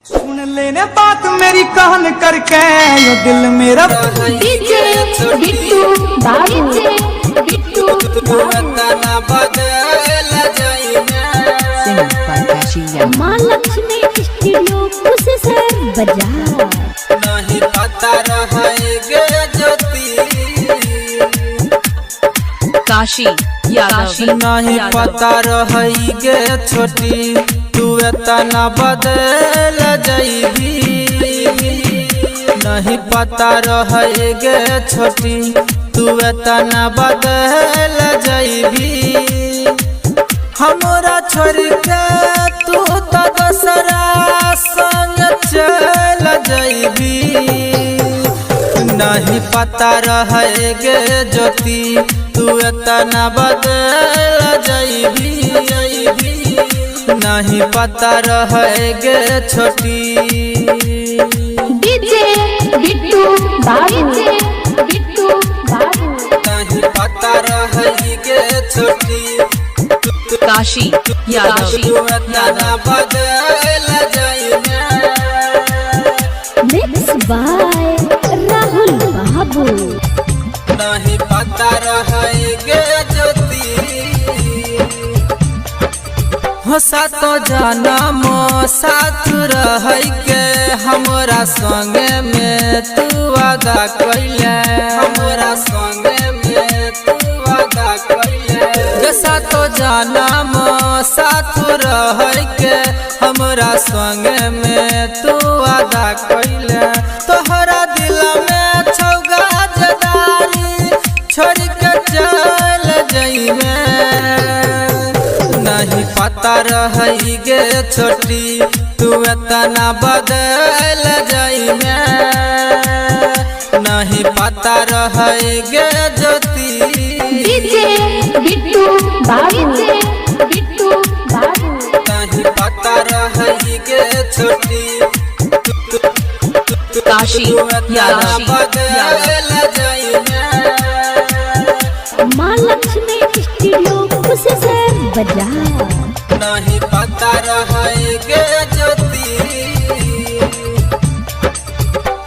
सुन लेने बात मेरी कान करके, यो दिल मेरा। डीजे बिट्टू बाबू, Bittu Singing by Kashi Yadav. माँ लक्ष्मी स्टूडियो कुशेसर बाजार। नहीं पता रहेगे ज्योति। काशी यादव। नहीं पता रहेगे छोटी, तू एतना बदल जइबी। नहीं पता रहेगे छोटी, तू एतना बदल जइबी। हमरा छोड़ के तू तो दोसरा संग चल जइबी। नहीं पता रहेगे ज्योति, तू एतना बदल जइबी। नहीं पता रहेगे छोटी। डीजे बिट्टू बाबू, बिट्टू बाबू। नहीं पता रहेगे छोटी, काशी यादव। तू एतना बदल जइबी। मिक्स बाय राहुल बाबू। नहीं पता रहेगे ज्योति। हो सातो जनम साथ रह के हमरा संगे में तू वादा कैले, हमरा संगे में तू वादा कैले। गे सातो जनम साथ रह के हमरा संगे में तू वादा कैले। तोहरा दिल में छौगा जदारी, छोड़ के चल जइबे। नहीं पता रहेगे छोटी, तू एतना बदल जइबे। नहीं पता रहेगे ज्योति। डीजे बिट्टू बाबू, बिट्टू बाबू। नहीं पता रहेगे छोटी, काशी तू एतना यादव। बदल जइबे। माँ लक्ष्मी स्टूडियो कुशेसर बाजार। नहीं पता रहेगे ज्योति।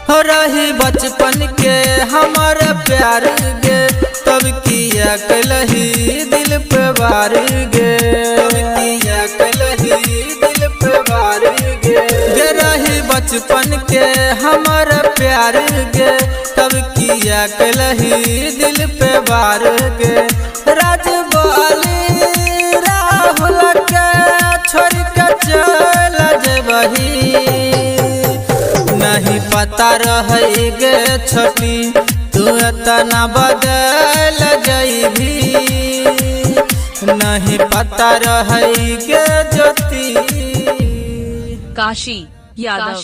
हो रही बचपन के हमर प्यार गे, तब किया कलही दिल पे वार गे, तब किया कलही दिल पे वार गे। गे रही बचपन के हमर प्यार गे, तब किया कलही दिल पे वार गे। राजबाली राहुल के छोड़ के चल जेबही। नहीं पता रहेगे छोटी, तू एतना बदल जइबी। नहीं पता रहेगे ज्योति। काशी यादव।